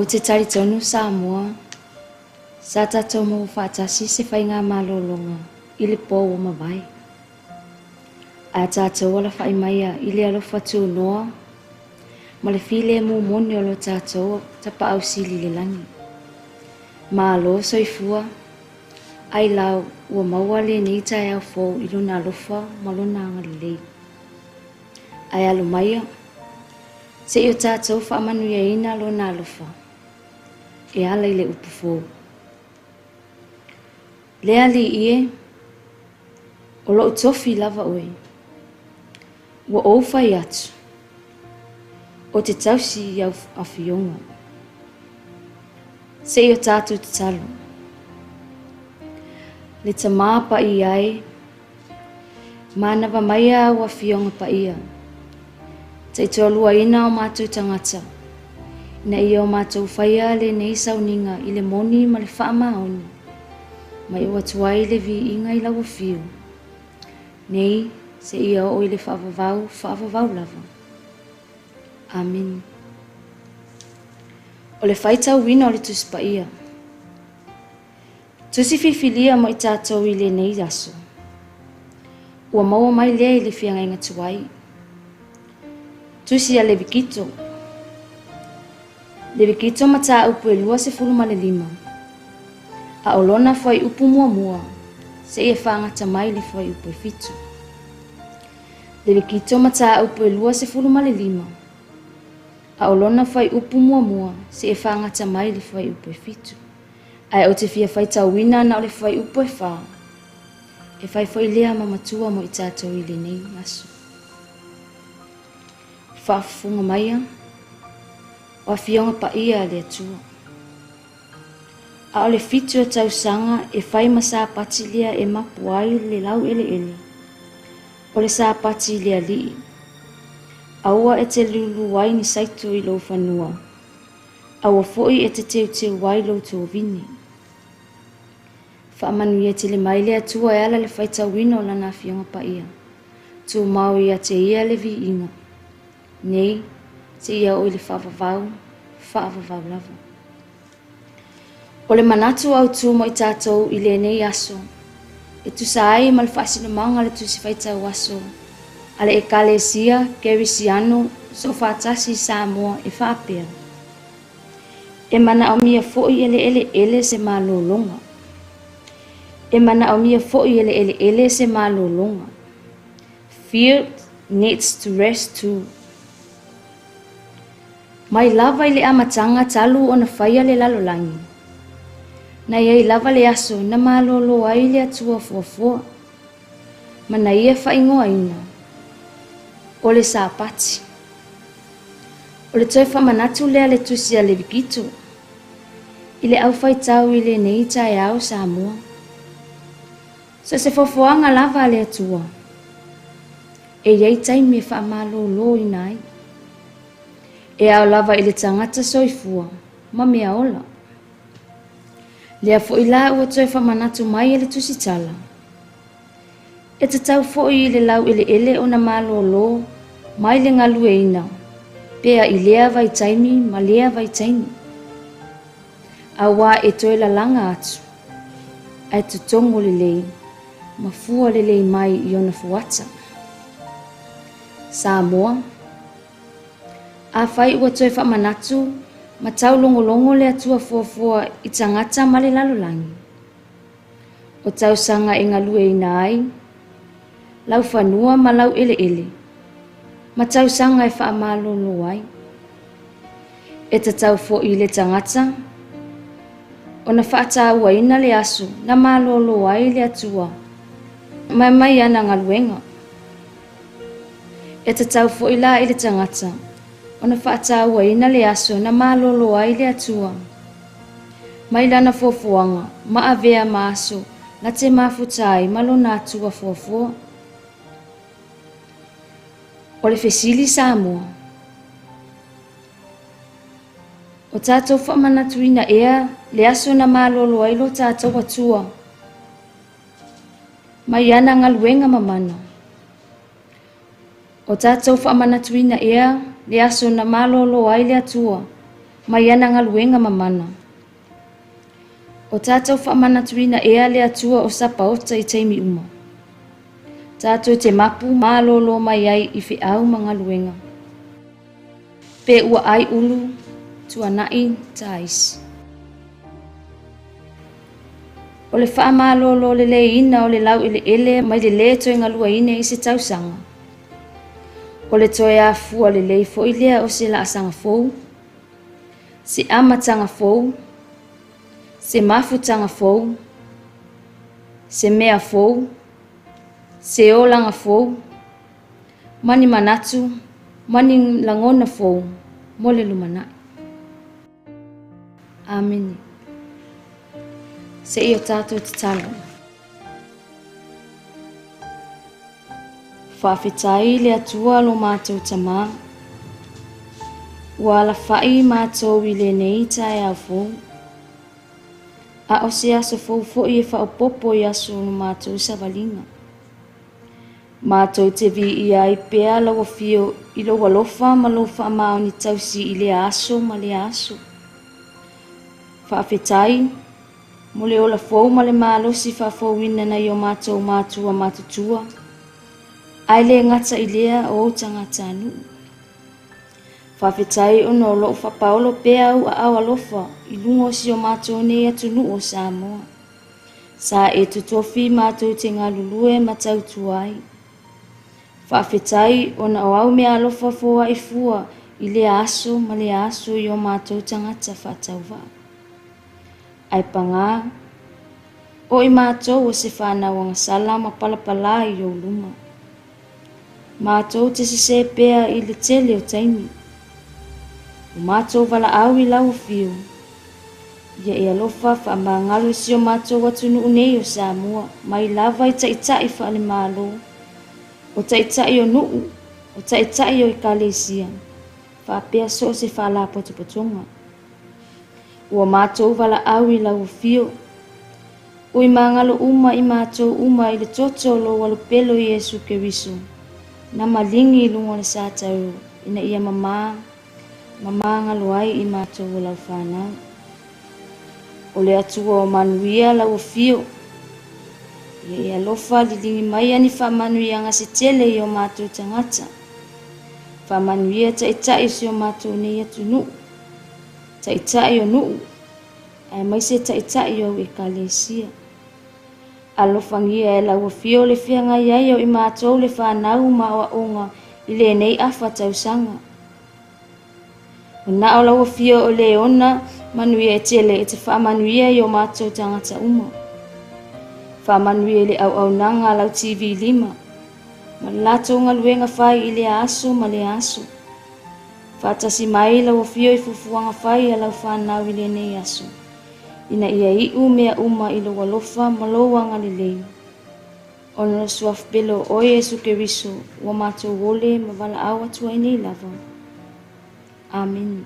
te talitonu Samoa, sa tatou maua faatasi se faigamalologa i le po ua mavae. Ae a tatou alafa'i maia i le alofa tunoa ma le filemu moni o lo tatou Tapaau Sili i le lagi. Malo soifua, ailau ua maua lenei taeao fou i Lona alofa ma Lona agalelei. Ae alo maia, se i o tatou faamanuiaina Lona alofa e ala i le upu fou. Le Alii e, o lou tofi lava oe, ua ou fai atu, ou te tausi i au afioga. Se i o tatou tatalo. Le Tama Paia e, manava maia au afioga paia, taitoaluaina o matou tagata, ina ia o matou faia lenei sauniga i le moni ma le faamaoni, ma iu atu ai le viiga i lau afio, nei seia oo i le faavavau faavavau lava. Amene. O le faitauina o le Tusi Paia. Tusi filifilia mo i tatou i lenei aso. Ua maua mai lea i le feagaiga tuai. Tusi a Levikito. Levikito mataupu e 25. A o lona fuaiupu muamua, seia fagata mai le fuaiupu e 7. Levikito mataupu e 25. A o lona fuaiupu muamua, seia fagata mai le fuaiupu e 7. Ae ou te fia faitauina na o le fuaiupu e 4. E fai foi lea ma matua mo i tatou i lenei aso. Faafofoga maia, o afioga paia a le Atua. A o le 7 o tausaga e fai ma sapati lea e mapu ai le laueleele, o le sapati i le Alii. Aua e te lulu ai ni saito i lou fanua, aua foi e te teuteu ai lou tovine. Faamanuia tele mai le Atua e ala le faitauina o lana afioga paia. Tumau ia te ia le viiga, nei seia oo i le faavavau, faavavau lava. O le manatu autū mo i tatou i lenei aso, e tusa ai ma le faasinomaga o le Tusi Faitau Aso a le Ekalesia Kerisiano Soofaatasi i Samoa e faapea, E manaomia foi e le eleele se malologa. E manaomia foi e le eleele se malologa. Field needs to rest too. Mai lava i le amataga talu ona faia le lalolagi, na i ai lava le aso na malolo ai le Atua fuafua, ma na ia faaigoaina, o le Sapati. O le toe faamanatu lea le Tusi a Levikito i le aufaitau i lenei taeao Samoa. So se foafoaga lava a le Atua, e i ai taimi e faamaloloina ai. E ao lava i le tagata soifua ma mea ola. Lea foi la ua toe faamanatu mai e le Tusitala, e tatau foi i le laueleele ona malolo mai le galueina pea i lea vaitaimi ma lea vaitaimi, auā e toe lalaga atu ae totogo lelei ma fua lelei mai i ona fuata. Samoa, Afai ua toe faamanatu ma taulogologo le Atua fuafua i tagata ma le lalolagi, o tausaga e galueina ai lau fanua ma lau eleele, ma tausaga e faamalolo ai. E tatau foi i le tagata ona faatauaina le aso na malolo ai le Atua mai mai ana galuega. E tatau foi la i le tagata ona faatauaina le aso na malolo ai le Atua mai lana fuafuaga ma avea ma aso na te mafuta ai ma lona Atua fuafua. O le fesili Samoa, O tatou faamanatuina ea le aso na malolo ai lo tatou Atua mai ana galuega mamana? O tatou faamanatuina ea le aso na malolo ai le Atua? Ma i ana galuega mamana. O tatou faamanatuina ea le Atua o Sapaota i taimi uma, tatou te mapu malōlō mai ai i feau ma galuega. Pe ua ai ulu, tuanai taisi. O le faamalōlō leleiina o le laueleele mai le lē toe galuaina i se tausaga. O le toe afua lelei foi lea o se laasaga fou, se amataga fou, se mafutaga fou, se mea fou, se olaga fou, ma ni manatu, ma ni lagona fou mo le lumanai. Amene. Se i o tatou tatalo. Faafetai i le Atua lo matou Tamā, ua alafa'i matou i lenei taeao fou, a o se aso fou foi e faaopoopo i aso o lo matou savaliga. Matou te viia ai pea lau afio i lou alofa ma lou faamaoni tausi i lea aso ma lea aso. Faafetai mo le ola fou ma le malosi faafouina nai o matou matua matutua, ae le gata i lea o ou tagatanuu. Faafetai ona o loo faapaolo pea ou aao alofa i luga o si o matou nei atunuu o Samoa. Sa e totofi matou te galulue ma tautua ai. Faafetai ona o au meaalofa foai fua i lea aso ma lea aso i o matou tagata faatauvaa. Ae pagā, o i matou o se fanau agasala ma palapalā i ou luma. Matou te sesē pea i le tele o taimi. O matou valaau i lau afio, ia e alofa faamagalo i si o matou atunuu nei o Samoa, mai lava i taitai faale-Malo, o taitai o nuu, o taitai o ekalesia, faapea so o se faalapotopotoga. Ua matou valaau i lau afio, ui magalo uma i matou uma i le toto o lou alopelo Iesu Keriso, na maligi i luga o le satauro, ina ia mamā ma magalo ai i matou o lau fanau. O le Atua o manuia lau afio, ia e alofa liligi mai ani faamanuiaga se tele i o matou tagata. Faamanuia taitai o si o matou nei atunuu, taitai o nuu, aemaise taitai o au ekalesia. Alofagia e lau afio le feagai ai o i matou le fanau ma aoaoga i lenei afa tausaga. O na o lau afio o le ona manuia e tele e te faamanuia i o matou tagata uma. Faamanuia i le auaunaga a lau TV 5, ma le latou galuega fai i lea aso ma lea aso. Faatasi mai lau afio i fuafuaga fai a lau fanau i lenei aso, ina ia iu mea uma i lou alofa ma lou agalelei. Ona o le suafa pele o oe Iesu Keriso, ua matou ole ma valaau atu ai nei lava. Amene.